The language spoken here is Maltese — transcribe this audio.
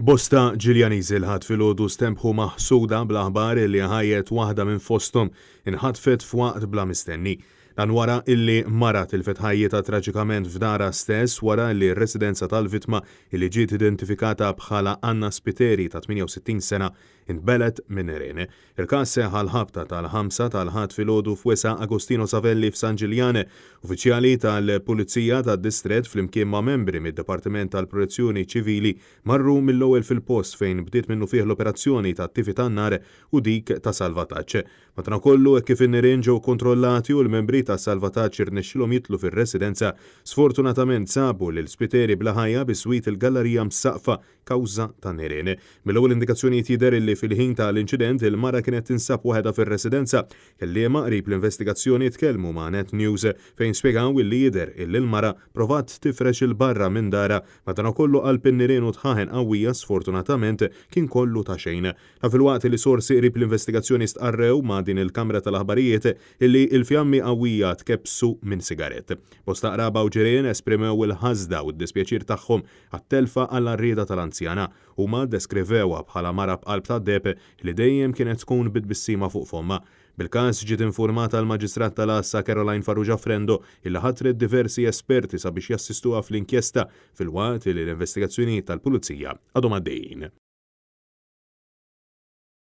Bosta Ġiljaniżi l-Ħadd filgħodu stenbħu maħsuda bl-aħbar illi ħajjet waħda minn fosthom inħatfet f'waqt bla mistenni. Dan wara illi mara tilfet ħajjitha traġikament f'darha stess wara illi r-residenza tal-vittma illi ġiet identifikata bħala Anna Spiteri ta' 68 sena intbelgħet minn nirien. Il-każ seħħ għall-ħabta tal-ħamsa tal-Ħadd filgħodu f'Wesgħa Agostino Savelli f'San Ġiljan. Uffiċjali tal-Pulizija tad-Distrett flimkien ma' membri mid-Dipartiment tal-Protezzjoni Ċivili marru mill-ewwel fil-post fejn bdiet minnufih l-operazzjoni ta' tifi tan-nar u dik ta' salvataġġ. Madankollu, hekk kif in-nirien ġew kontrollati u l-membri tas-salvataġġ irnexxielhom jidħlu fir-residenza, sfortunatament sabu lil Spiteri bla ħajja biswit il-gallarija msaqqfa kawża ta' nirien. Mill-ewwel indikazzjonijiet jidher illi fil-ħin ta' l-inċident il-mara kienet tinsab waħedha fir-residenza. Kelliema qrib l-investigazzjoni tkellmu ma' Net News fejn spjegaw illi jidher illi l-mara provat tifrex 'il barra minn darha madankollu qalb in-nirien u dħaħen qawwija sfortunatament kien kollu ta' xejn. Dan filwaqt li sorsi qrib l-investigazzjoni stqarrew ma' din il-kamra tal-aħbarijiet illi l-fjammi qawwija tkebbsu minn sigarett. Bosta qraba u ġirien esprimew il-ħasda u d-dispjaċir tagħhom għat-telfa għall-għarrieda tal-anzjana. Huma ddeskrivewha bħala mara b'qalb tad-deheb li dejjem kienet tkun bi tbissima fuq fommha. Bil-każ ġiet infurmata l-Maġistrat tal-Għassa Caroline Farrugia Frendo illi ħatret diversi esperti sabiex jassistuha fl-inkjesta filwaqt li l-investigazzjonijiet tal-Pulizija għadhom għaddejjin.